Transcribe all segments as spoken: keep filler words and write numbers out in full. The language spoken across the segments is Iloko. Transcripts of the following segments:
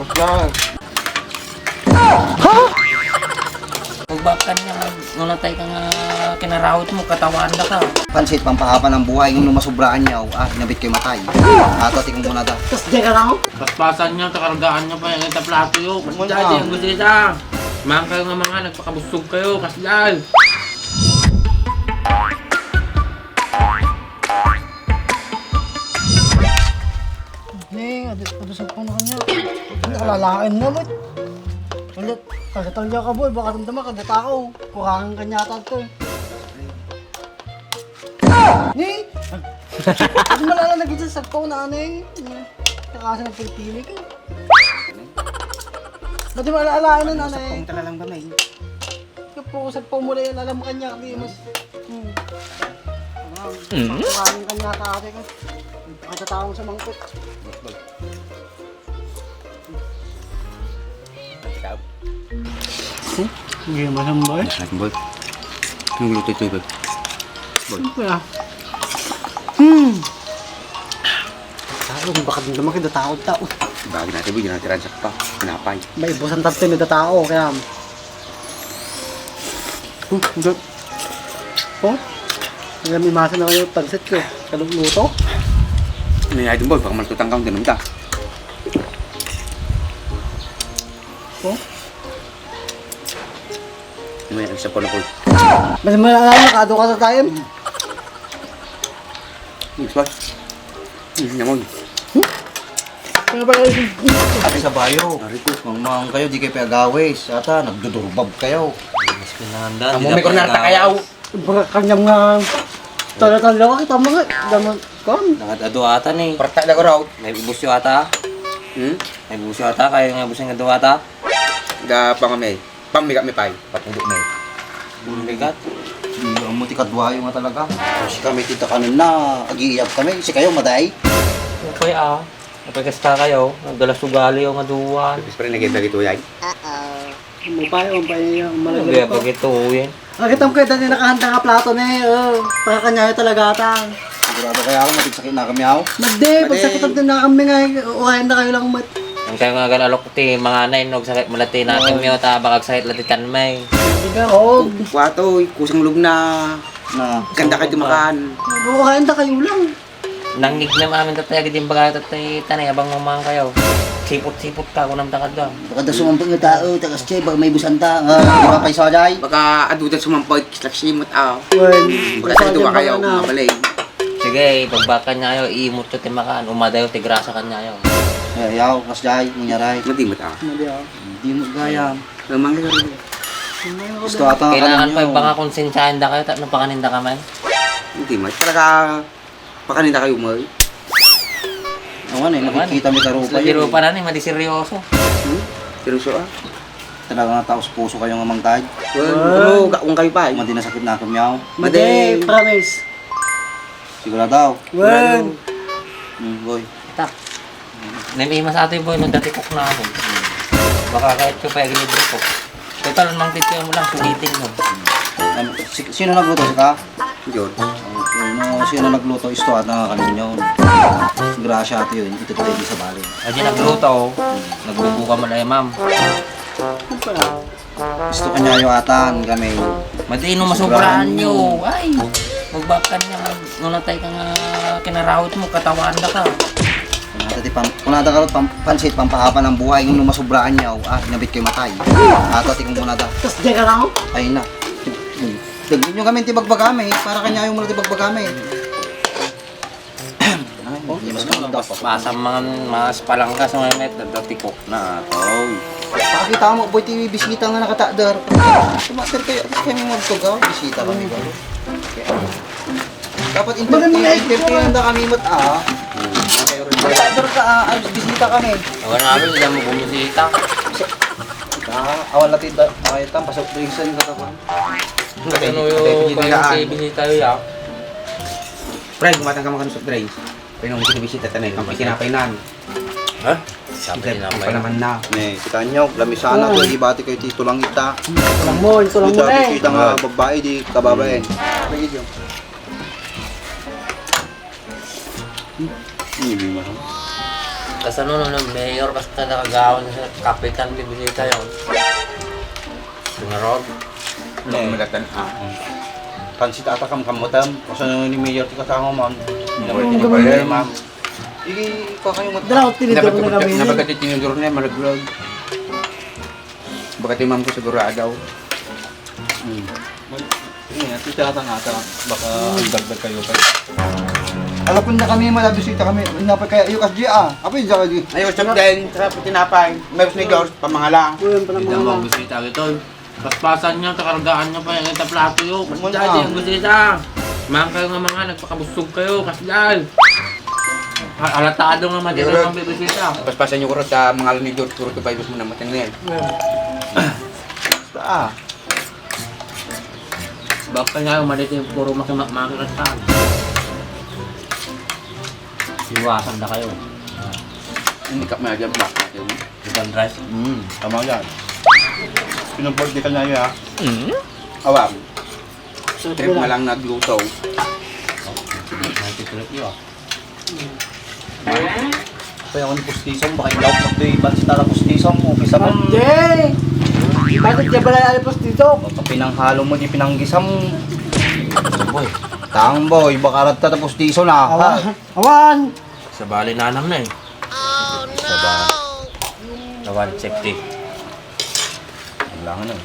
Yan. Pagbaktan niya, ngunatay ka nga kinarawit mo, katawaanda ka. Pansit, pampahapan ang buhay, nung masubraan niya, ah, inabit kayo matay. Ato, tikong muna da. Tas di ka lang? Paspasan niya, kakargaan niya pa yung plato yo. Kasi ang gusto siya. Mahal kayo nga mga, nagpakabusog kayo, kasi dahil. Ni, adu-, adusog pa na kanya. Alalain na, mat. Ulit, kagatalya ka, boy. Baka damdama, kagatao. Kurangan kanya ata ito, eh. Ni? Ano malala na gid sa sagpaw na, ano, eh? Nakasa nagpili-pili ka. Ba't di mo alaalain na, ano, eh? Sakpong talalang ba, may? Kaya po, sagpaw mo na yan, alam kanya, di mas. Hmm. Mm. Kurangan kanya ata, ate, ka. Pagkatawang sa mangkot. Ikaw? Hmm? Hindi masamba eh. Masarap, boy. Anong luto ito, boy? Boy. Siyempre ah. Hmm. Tao, baka din naman kita tao, tao. Bagay natin, boy, di natin ransak pa. Pinapay. May ibusan tayo, may tao, kaya. Hmm, hindi. Oh? Alam, may masa na kayo, pansit ko. Kalugluto? Ano yung item, boy? Baka malututang ka, hindi naman ka. Oh? Ano yung isa po na po? Mas malala, nakado ka sa time. Next one. Hindi naman. Ano ba yun? Ate sa bayo. Ari ko. Mangmang kayo, di kayo pagawis. Ata, nagdudurbab kayo. Mas pinahanda, Amo, di may na korneta pagawis. Kayaw. Baka kanyang nga. Tala-tala, kita mo nga. Daman, kan? Nangad-ado ata ni. Parta na ko raw. May ibusyo ata. Hmm? May ibusyo ata, kaya nga ibusyo nga ado ata. Da pa nga may. Pammigat mi pay. Patundo mi. Pammigat? Di, ang muti kadwayo nga talaga. Kasi kami kita kanina, agiiyab kami. Si kayo, maday? Okay ah. Napagasta kayo. Nagdala sugali yung aduan. Tapos pa rin naging dagito yan. Mapay, mapay yung Ano malagay kaya pa. Pag ito, yan? Nakita mo kayo dati nakahanda nga plato na eh. Oh, pagkakanyayo talaga ata. Sigurado kaya ako, magsakit na kami ako. Magdi, Madi. Pagsakit din na kami nga. Uwayan na kayo lang, mat. Ang kayo nga gal-alok ti mga anay, no, sakit mo lati natin Oo. Miyo, ta, baka sakit lati tan may. Hindi ka, oh. Kuwato, kusang lugna. Na. Ganda ka dumakan. Oo, kaya kayo lang. Nangngig na mamin tatay, agad yung bagay tatay, tanay, abang mamang kayo. Sipot-sipot ka, kunam ta kadwa. Baka da sumampo nga tao, tagas che, baka may busanta. Ah, di ba, pay sajay? Baka adu da sumampo, kislak simot, ah. Wen, Baka sa duwa kayo, na. Mabalay. Sige, pagbakan niya kayo, iimot ko ti makan, umadayo, ti grasa kan niya kayo. Eh, yaw, kas jay, munyaray. Madimot, ah. Madi, ah. Di mo gayam. Lamang kayo. Gusto ata Kailangan kami pa yung yung mga konsensyahan da kayo, tapos napakaninda ka man. Hindi, mas talaga Pakaninda kayo, Mal. Ang ano eh, Ang ano? Makikita mi taro Mas pa yun. Lagi pa na ni, madi seryoso. Hmm? Seryoso, ah? Talaga nga taos puso kayo nga mangkad. Well, Well, ano, gaong kayo pa, eh. Madi na sakit na kami, yaw. Madi, Madi. Promise. Sigurado. Well. Hmm, boy. Tak. Naimas ate boy, no, dati kok na ako. Baka kahit ko pa yung ginibro ko. Total, mang titiyan mo lang, sugitin mo. Ano, si-, sino nagluto? Sika? Yun. Okay, no, sino nagluto? Isto at nakakanin yun. Grasya ito yun. Ito tayo sa bali. Adi nagluto, oh. Nagbubuka mo na eh, ma'am. Ano pala? Gusto ka niya yung atan kami. Madi no masobrahan nyo. Ay, magbaktan nga, mag-, ngunatay ka nga kinarawit mo, katawaanda ka. Kunada ti pam-, kunada ka pam-, pansit, pampahapan ang buhay, nung masobrahan niya, ah, inabit kayo matay. Ato, tikong kunada. Tas di ka lang? Ay na. Dagin nyo kami ti bagbagami, para kanya yung mula ti bagbagami. Ay, hindi mas maganda pa. Basta mga, mga palangka sa mga met, dadatikok na, tol. Pakita mo, boy, ti bisita nga nakatakder. Tumater kayo, at kami magtugaw, bisita kami ba? Dapat Maganda entertain, na entertain na kami mat, ah. Nakatakder ka, ah, ah, bisita kami. Awan namin, hindi mo bumisita. Ah, awan natin da, makita, pasok drinks ang katapan. Ano yung bisita yun, ah? Pre, gumatang ka mga soft drinks. Pinong ko bisita tanay, ang pikinapay nan. Ha? Sabi Kita niya pa naman. Naman na. Ne, kita nyo, lamisana to, ibati kayo ti tulang ita. Tulang mo, tulang mo Kita, eh. Kita nga babae, di kababae. Lagi dyan. Hindi mo. Kasano no, no, mayor, basta nakagawan sa kapitan, bibisita yon. Singarod. No, eh. Malatan, ah. Pansit ata kam kamutam. Kasano ni Mayor ti kasama, ma'am? Hindi naman, hindi naman, ma'am. Igi, pa kayo mat- Dalaw, tinidor na kami. Nabagat, nabagat ti tinidor na, maraglag. Bagat ti ma'am ko sigurado. Hmm. Ay, ati, tiyata nga ata. Baka ang dagdag kayo pa. Alapon na kami, malabisita kami. Inapay kaya iyo, kas G A. Apo, yung G A. Ayos, sab din. Sarap tinapay. May ni George, pamangala. Uy, ang pala. Hindi mo mga ang bisita, ito. Paspasan nyo, kakargaan nyo pa yung ita plato yo. Kasi dati ang gusita. Mahal kayo nga mga nagpakabusog kayo, kasdal. Ha-, halatado nga madira ang bibisita. Paspasan nyo kurot sa mga ni George, kurot pa ibus mo na matindi. Basta, ah. Baka nga, umalit yung puro makimakmakiratan. Iwasan na kayo. Hindi ka maya dyan, black natin. Chicken rice. Mm, tama yan. Pinag-birthday ka na yun, ha? Mm. Awang. Trip na lang nagluto. Ay, trip yun, ah. Kaya ang pustiso, baka ilaw mo ito, iban sa tala pustiso, mo, pisa mo. Ate! Bakit ka pala ay pustiso? Pinanghalo mo, di pinanggisam. Boy. Tang, boy, baka rata ta pustiso na, ha? Awan! Awan! Sa bali, nanang na eh. Sa bali. Awan, safety. Kailangan na.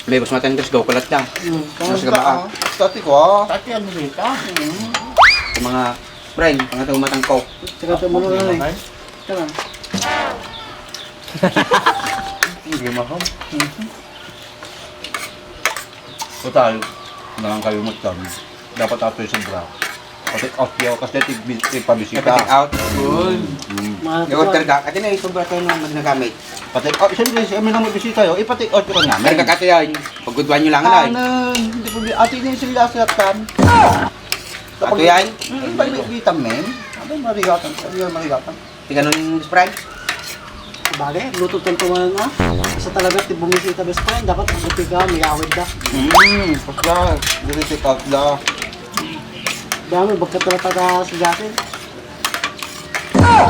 May mas matandres daw, kalat na. Hmm. Mas gabaa. Tati ko, ah. Tati, ano dito? Hmm. Sa mga friend, pangatang matangkaw. Saka sa mga na eh. Tara. Hindi mahal. Total, nangan kayo mo. Dapat ato yung sobra. Pati out yaw, kasi tig-, tigpabisita. Pati out. Yun. Mm. Mga I-order ka, kasi na yung sobra tayo nung ginagamit. Pati out, siyempre, si amin ang magbisita yun, ipati out ko namin. Pero kakati yun, pagkutuan nyo lang, ano, ay. Hindi po, ati din sila sa tan. Ato yan? Mm, balik, balik, vitamin. Ano, marigatan, ano yung marigatan? Ti kanon, Best Friend? Bagay, luto tanto man, ah. Sa talaga, ti bumisita, Best Friend, dapat mabuti ka, may awid da. Mm, pasla. Dili ti pasla. Dami, bagka talaga ka sa jacket. Ha?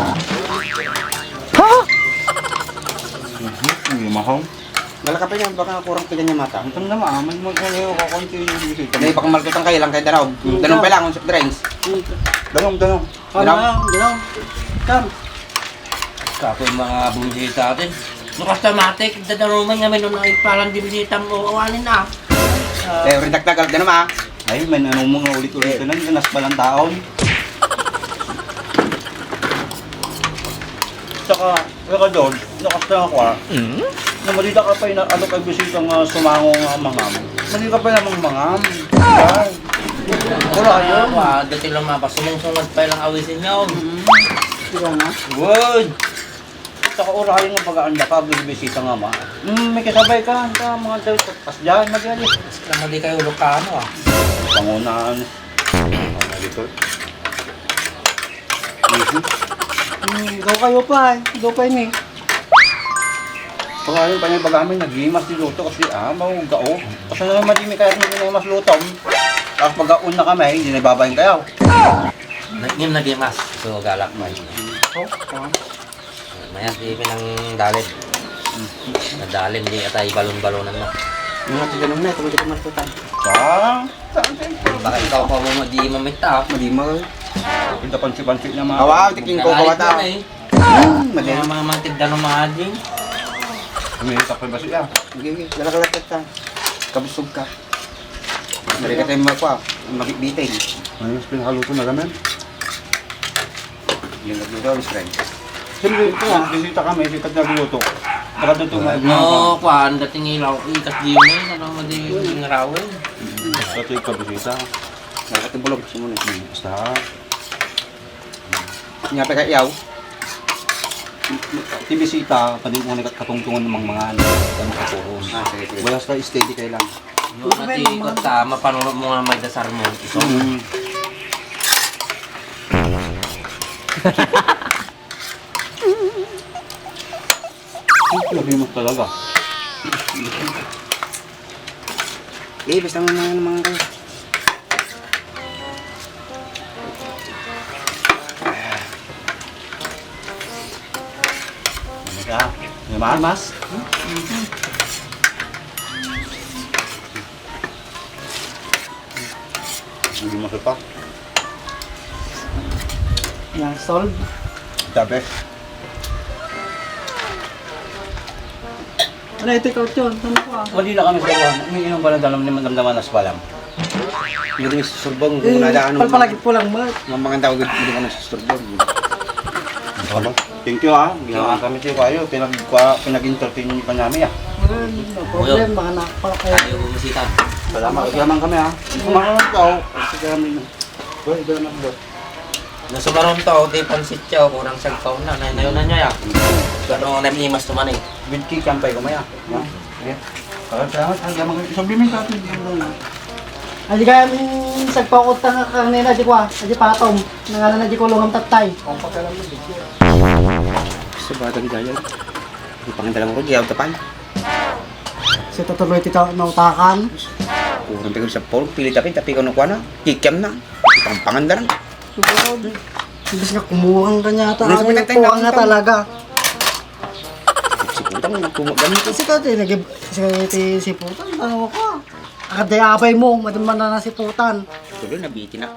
Mhm, hindi mahal. Galak ka pa yan, baka kurang tigan niya mata. Ito na naman, ah, may mag-, ano, kakunti yung bisita. May pakamalkutan kayo lang kay Daraw. Mm. Danong pa lang, soft drinks. Mm. Danong, danong. Ano Dalaw? Na, dalaw. Kam. Kapoy mga bumisita atin. No, kasta matik, dadaruman nga may nung naipalan di bisita mo, awanin na. Eh, rin dakdagal, ganun, ah. Ay, may ano mo nga ulit-ulit na, inas pa lang taon. Saka, Saka, George, nakasta nga kwa. Mm? Na madida ka pa ina-, ano, kay bisita nga sumango nga mangam. Madi ka pa namang mangam. Ay. Wala yun. Ah, dati lang mapa, sumungsungad pa ilang awisin niya, oh. Mm. Di ba nga? Good. Saka urayan nga pag-aanda ka, bisita nga ma. Mm, may kasabay ka, sa mga dahil sa pas dyan, madi-, madi. Mas na madi kayo, Ilocano, ah. Pangunahan. Ano dito? Mhm. Hmm, daw kayo pa eh. Daw pa ini. Pag-ayon pa niya, baga amin, nagimas di luto kasi, ah, mauga, oh. Kasi naman, madimi kaya kung ginamas luto. Tapos pag-aon na kami, hindi na ibabayin kayo. Nagim nagimas. So, galak pa yun. Oh, ah. Mayan, di pinang dalin. Nadalin, di atay balon-balonan na. Mga tiganong na, ito, hindi ko matutan. Ah? Baka ikaw pa mo, di mamita, ah. Madi mo. Ito pansi-pansi na mga Awa, tiking ko kawata. Nagalit na eh. Hmm, madi. Mga, mga, mga tigda ng mga ading. Umiiyak pa ba siya? Sige, sige. Dala ka lang kita. Kabusog ka. Mari ka tayo magpa, magbiting. Ano yung pinahaluto na ramen? Yung nagluto, Miss Ren. Siyempre, bisita kami, sikat na luto. Baka doon ito, no, kuan, dating ilaw, ikas di yun eh, ano, madi yung ngarawen. Sa ito yung kabisita. Nakatibulog, siya muna. Hmm, basta. Nga pa kayaw. Ti bisita, pwede mo na katungtungan ng mga, ano, kami kapuhon. Ah, sige, sige. Wala sa steady kayo lang. Yung pati ikot ka, mapanunod mo nga may dasar mo, iso. Mm. Ang lagi mo talaga. Eh, basta mo mga, mga kayo. Ya, ya, Mas. Mas? Hindi mo pa. Yan, solve. The best. Ano, ito ikaw, Chon? Ano ko, ah? Wala na kami sa kuwan. Umiinom pa lang dalam ni Madam Damanas pa lang. Hindi kami susurbong kung Eh, nadaan mo. Palpalagip ko lang, Mark. Mamanganta ko, hindi ko na susurbong. Thank you, ah. Ginawa kami sa kayo. Pinag-, pinag-entertain niyo pa namin, ah. Wala, no problem. Mga anak pa kayo. Tayo bumisita. Salamat. Salamat kami, ah. Kumain ka, oh. Kasi kami, no. Boy, doon lang, boy. Nasumaron to, di pansit siya, o kurang sagpaw na. Nay-, nayon na niya, ya. Gano, nem imas to man, eh. With cake, yan pa, kumaya. Ya. Sige. Salamat, salamat. Ang gamang sabi mo sa atin, yan lang, ah. Adi kaya min sagpaw ko ta nga kanina, di ko, ah. Adi patom. Nangala na di ko lungam tattay. Ang pakialam mo, di ko. Sa batang gayan. Di pangandalan ko, di ako tapan. Sa tutuloy ti ta-, nautakan. Kurang tayo sa Paul, pili tapi, tapi ko nakuha na. Kikiam na. Ipangpangan na lang. Imbes nga kumuha ka niya ata. Ano, ano yung kuha nga talaga? Siputan, nagkumha ganito. Kasi ka, ti, nag-, si, ti siputan, ano ka? Akad day abay mo, madam man na nasiputan. Tuloy, nabitin ako.